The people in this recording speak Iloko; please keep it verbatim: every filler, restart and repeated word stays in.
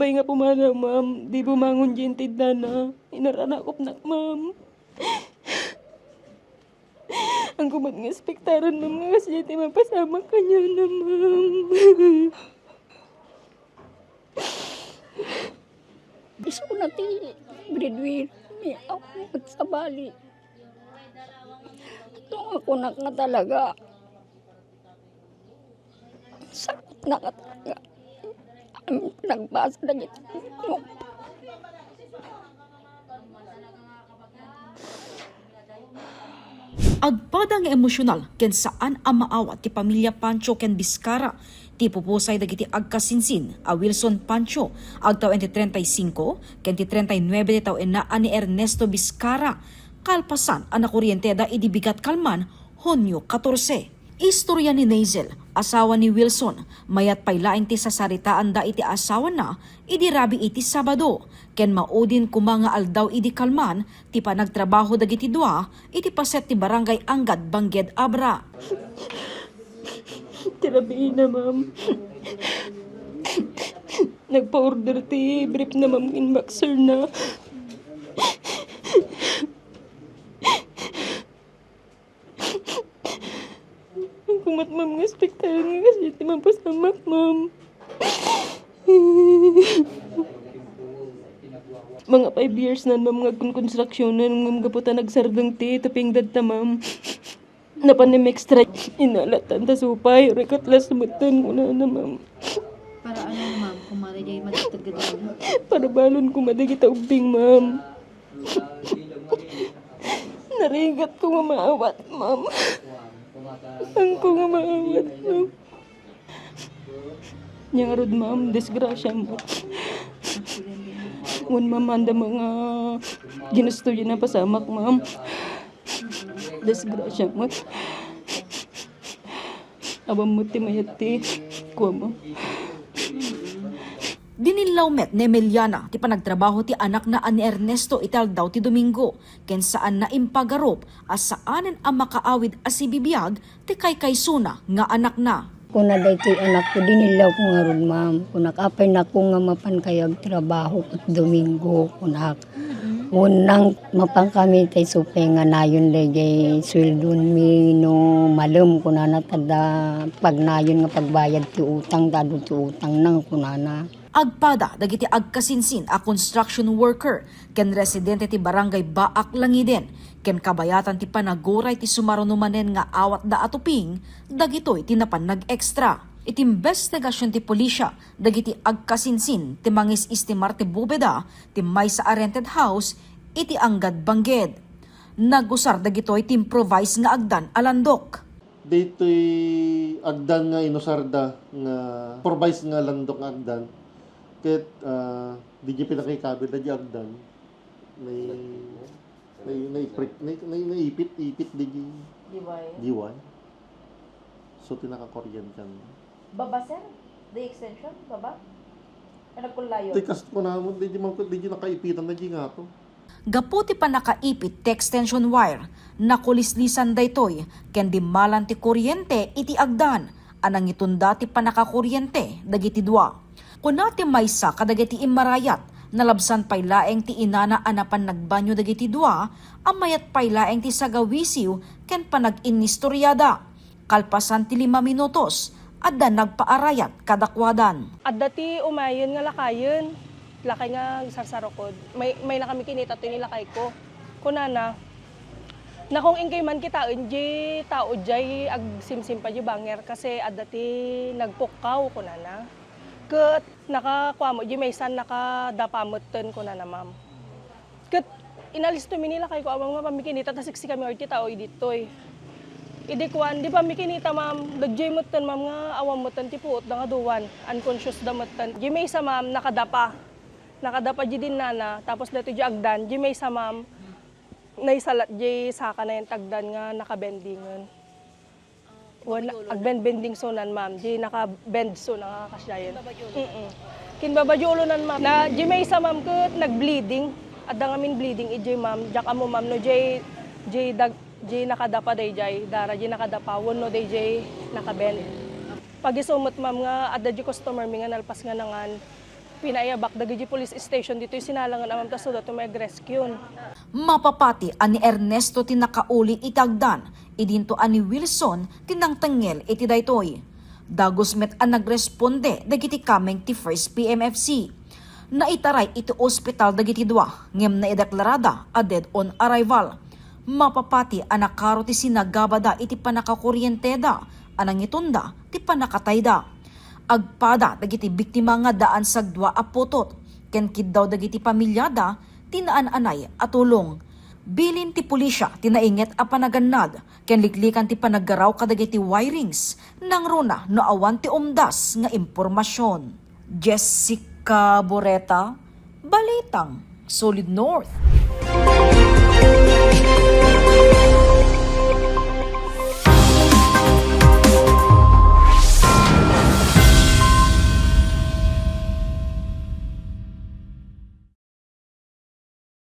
Nga pumanaw, ma'am, di bumangon diay inted nana. Inararakopnak, ma'am. Angko met nga espektaran, ma'am, nga kasdiay ti mapasamak kaniana, ma'am. Isuna ti breadwinner mi, ako met sabali. Ito nga kunak nga talaga. Sakit na ka talaga. Ang nagbasa na gito. Agpada nga emosyonal ken saan a maawat ti pamilia Pancho ken Biscara ti pupusay dagiti agkasinsin a Wilson Pancho, agtawen ti treinta y cinco, ken ti treinta y nuebe ti tawenna a ni Ernesto Biscara, kalpasan a nakorienteda idi bigat kalman, Hunio katorse. Istoria ni Neisel, asawa ni Wilson, mayat pay laeng ti sasaritaanda iti asawana idi rabii iti Sabado, ken maudin koma nga aldaw idi kalman ti panagtrabaho dagiti dua iti paset ti Barangay Anggad Bangked, Abra. Ti rabiina, ma'am. Nagpa-order ti brief na, ma'am, ken boxer na. Kumat, ma'am, nga espektaran nga kasdiay ti mapasamak, ma'am. Mga five years na, ma'am, nga agkonkonstruksionan, ngem gapu ta nagsardeng ti tuping dadta, ma'am. Napan ni extra inalatan ta supay, rikatlas metten, kunana, ma'am. Para ano, ma'am, kung mara jay madagdag na? Para balon koma dagita ubbing, ma'am. Narigat ko nga maawat, ma'am. Ang ko nga maawat, ma'am. Nya ngarud, ma'am, disgrasya mo. Wen, ma'am, anda mga ginusto yun na pasamak, ma'am. Disgrasya mo. Awan mo ti mayat ti kuha mo. Dinillaw met ni Emiliana ti panagtrabaho ti anakna a ni Ernesto iti aldaw ti Domingo, ken saanna impagarup a saanen a makaawid a sibibiag ti kaykaysona nga anakna. Kuna daytoy anakko, dinillaw ko ngarud, ma'am. Kunak, apay nako nga mapan kayo agtrabaho ket Domingo, kunak. Wen, nang mapan kami tay supay nga nayon dayjay sueldonmi no malem, kunana, tadda pagnayon nga pagbayad ti utang, ta adu ti utang nang, kunana. Agpada dagiti agkasinsin a construction worker ken residente ti Barangay Baak Langiden ken kabayatan ti panaguray ti sumaruno manen nga awatda a tuping, dagitoy ti napan nag-extra. Iti imbestigasion ti pulisya, dagiti agkasinsin ti mangis-istimar ti bubeda ti maysa a rented house iti Anggad Bangked. Nagusar dagitoy ti improvised nga agdan a landok. Daytoy agdan nga inusarda nga improvised nga landok nga agdan, ket, ah, diay pinakaikabitda diay agdan, nai-, nai-, naiprit-, nai-, nai-, naipit-ipit diay Diway. Diway. So, ti nakakuryente. Baba, sir? The extension? Baba? Ay, nagkulayo? Ti kas-, kunamon, diay man, diay nakaipitan na diay ngato. Gapu ti pannakaipit ti extension wire, nakulislisan daytoy ken dimmalan ti kuryente iti agdan a nangitunda ti pannakakuryente dagiti dua. Kuna ti maysa kadagiti immarayat, nalabsan pay laeng ti inana a napan nagbanio dagiti dua a mayat pay laeng ti sagawisiw ken panag-innistoriada. Kalpasan ti lima minutos, adda nagpaarayat kadakuadan. Adda ti umayen nga lakayen, lakay nga agsarsarukod. May, mayna kami kinita toy ni lakayko. Kunana, "Nakong, inkay man kitaen diay tao diay agsimsim pay diay banger kasi adda ti nagpukkaw," kunana. Ket nakakua met diay maysa, nakadapa metten, kunana, ma'am. Ket inalistomi ni lakayko a, ma'am, nga pammikinita ta siksikami ti tao idi ditoy. Idi kuan, di pammikinita, ma'am, daydiay metten, ma'am, nga awan metten ti puotda nga duan, unconscious da metten. Diay maysa, ma'am, nakadapa. Nakadapa diay dinnana, tapos daytoy diay agdan, diay maysa, ma'am, naisalat diay saka na yan ti agdan nga nakabendingen. Wen, agbendbending sunan, ma'am. Diay nakabend suna nga kasdiayen. Mm-mm. Kinbaba diay ulonan, ma'am. Na, diay maysa, ma'am, ket nagbleeding. Adda ngamin bleeding idiay, ma'am. Diak ammo, ma'am, no diay, diay dag-, diay nakadapa daydiay. Dara diay nakadapa. Wenno daydiay nakabend. Pagisu met, ma'am, nga adda diay customer mi nga nalpas nga nangan. Pinaiyabak dagiti police station ditoy Sinalangen a ma'am, ta saan daytoy mag-rescue. Mapapati a ni Ernesto ti nakauli iti agdan, idinto a ni Wilson ti nangtengngel iti daytoy. Dagus met a nagresponde dagiti kameng ti First P M F C. Naitaray iti ospital dagiti dua ngem naideklarada a dead on arrival. Mapapati a nakaro ti sinagabada iti pannakakorienteda a nangitonda ti pannakatayda. Agpada dagiti biktima nga daan sagdua a putot ken kiddaw dagiti pamilyada ti naan-anay a tulong. Bilin ti pulisya ti nainget a panagannad ken liklikan ti panaggaraw kadagiti wirings nangruna no awan ti umdas nga impormasion. Jessica Boreta, Balitang Solid North.